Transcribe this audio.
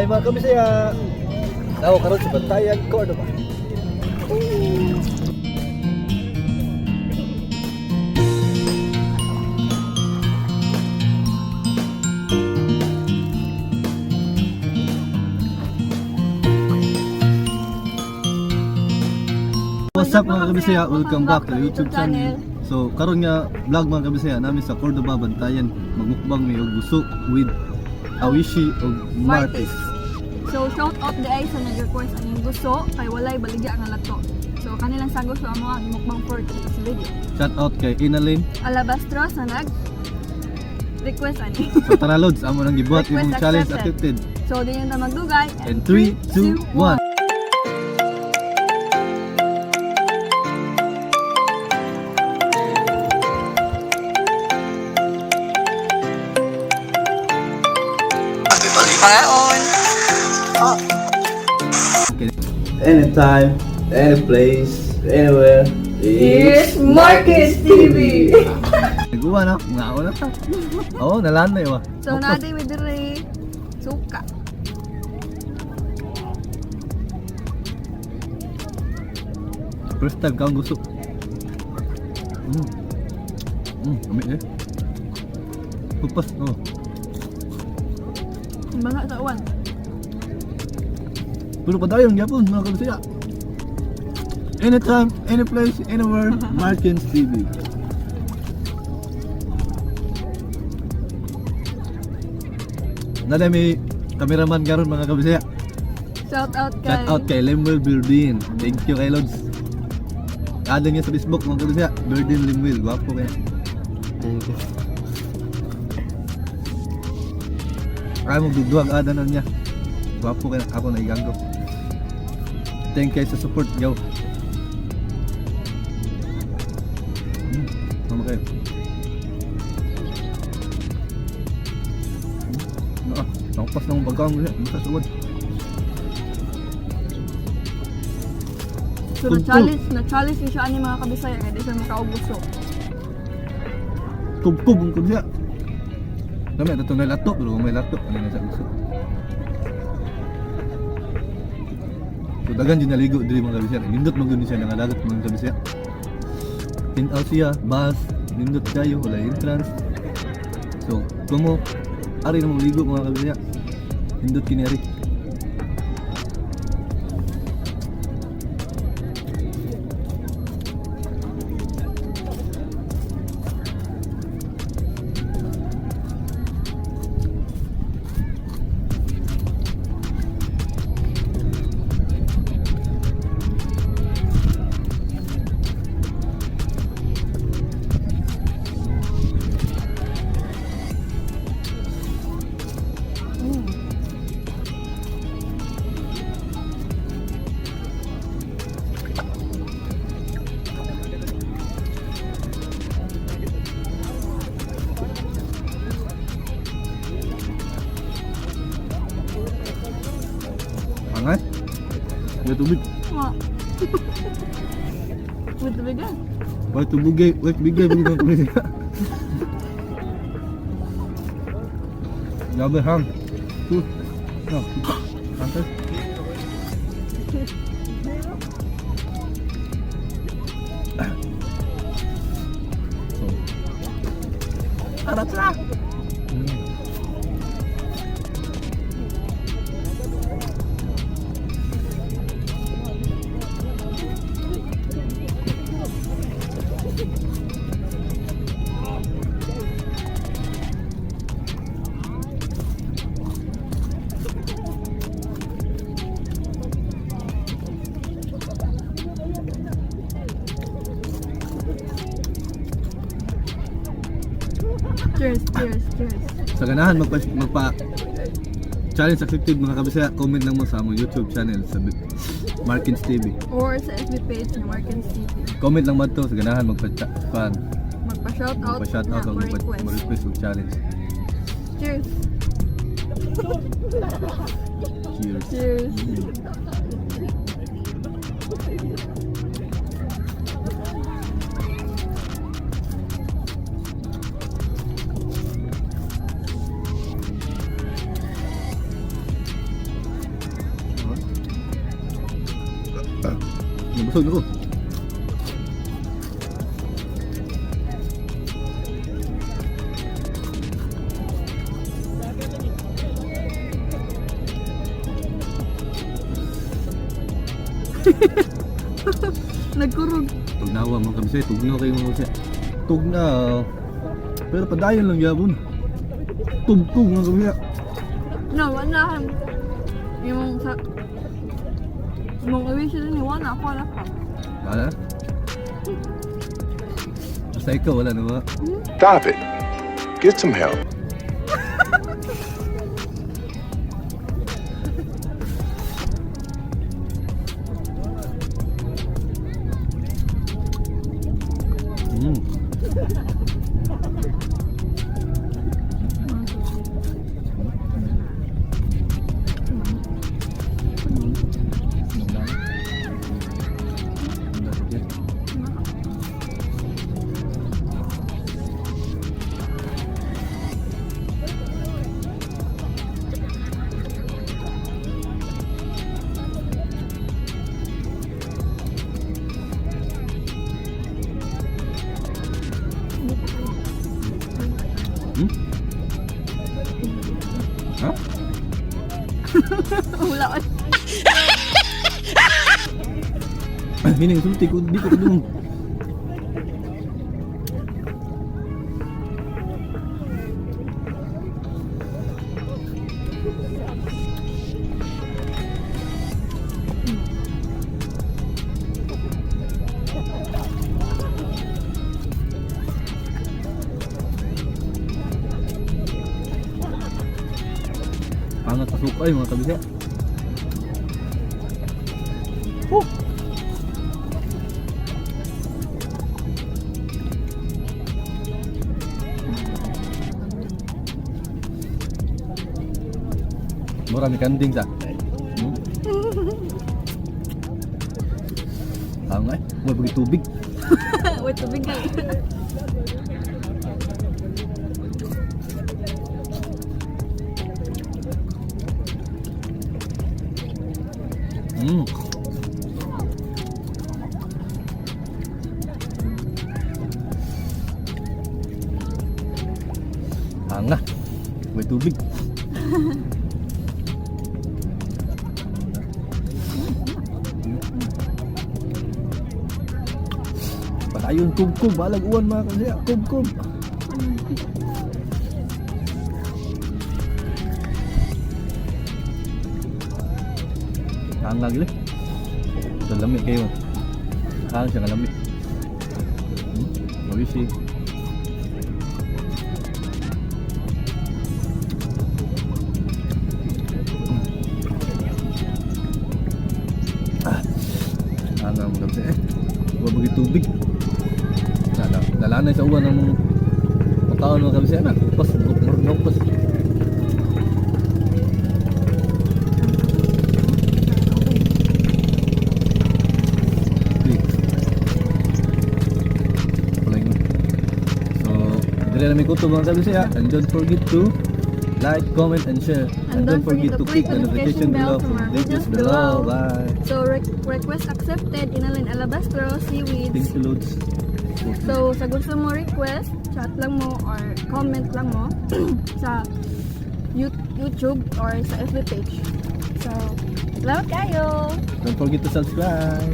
Ay, mga kabisaya. Ako karon sa Bantayan, Cordova. What's up, mga kabisaya? Welcome back to YouTube channel. So, karon nga vlog, mga kabisaya, namin sa Cordova, Bantayan, magmukbang mi og guso with Awishi og Martis. So, shout out diay sa nag-request aning gusto kay walay baligya nga lato. So, kanilang sago sa amo ang mukbang for today's video. Shout out kay Inalyn. Alabastro sa nag request ani. So tara lods, amo nang gibuhat Request imong challenge accepted. accepted. So, di na ta magdugay. And 3, 2, 1. Okay. Anytime, any place, anywhere. It's Marcus TV. Nagawa na, nga ako na ta. Oo, nalan na iwa. So, natin with dire suka. First time kang gusto. Amik eh. Pupas, oh. Mga sa uwan. Pero padayon gyapon, mga kabisaya. Anytime, any place, anywhere, Martins TV. Nada may cameraman karon, mga kabisaya. Shout out kay Shout out kay Lemuel Berdin. Thank you kay Lods. Add niya sa Facebook, mga kabisaya. Berdin Lemuel, gwapo kaya. Thank you. Ay mo dugduag ada na niya. Gwapo kaya ako na iganggo. Thank you sa support, yo. Tama kayo. Ah, nakupas na akong pagkaon niya. Basta sugod. So, na-challenge yun siya ani, mga kabisaya, kay di siya makauguso. Kubkub ang kubya. Dami ito may lato, pero may lato ano na sa gusto. So dagan din naligo diri, mga kabisya. Nindot man gud siya nga dagat, mga kabisya. Tin out siya, bus, nindot kayo, wala entrance. So, kumo ari na mong ligo, mga kabisya. Nindot kini ari. Angat. May tubig. Nga. With the bigan. Wala tubig, wala bigay mga kabisya. Grabe hang. Tu. No, kita. Santai. So. Arat na. Cheers, cheers, cheers. Sa ganahan magpa challenge accepted, mga kabisaya, comment lang mo sa among YouTube channel sa Markins TV. Or sa FB page ni Markins TV. Comment lang mo to sa ganahan magpa pan Magpa-shout out magpa shout out na, o magpa request. Request og challenge. Cheers. Cheers. Cheers. Busog na ko. Nagkurog. Tugnawa, mga kabisaya. Tugnaw kayo, mga kabisaya. Tugnaw. Pero padayon lang gyapon. Tugtog, mga kabisaya. No, wala. Yung sa... Yung uwi sila ni Wala, ako wala pa. Wala? Basta ikaw, wala na ba? Stop it. Get some help. Ha? Wala. Hining sulti ko, di ko kadung. Pangat sa sukay, mga kabisaya. Oh! Mura ni kanding sa. Tama eh. May pagi tubig. Wait, tubig ka. Hanga. May tubig. Patayon kubkob, balag uwan, mga kasaya. Kubkob. Hanga gila. Sa lami kayo. Hanga siya nga lami. Mawisi. Hanga mo kasi eh. Wa bagi tubig. Nala, nalanay sa uwan ang pagkaon, mga kabisaya na. Upas, upas. Okay. Palay mo. So, dili na may kuto, mga kabisaya. And don't forget to like, comment, and share. And don't forget to click the notification bell for for more videos videos below. below. Bye. So, request accepted. Inalin Alabastro, seaweeds. Thanks to Loads. So, sa gusto mo request, chat lang mo or comment lang mo sa YouTube or sa FB page. So, salamat kayo! Don't forget to subscribe.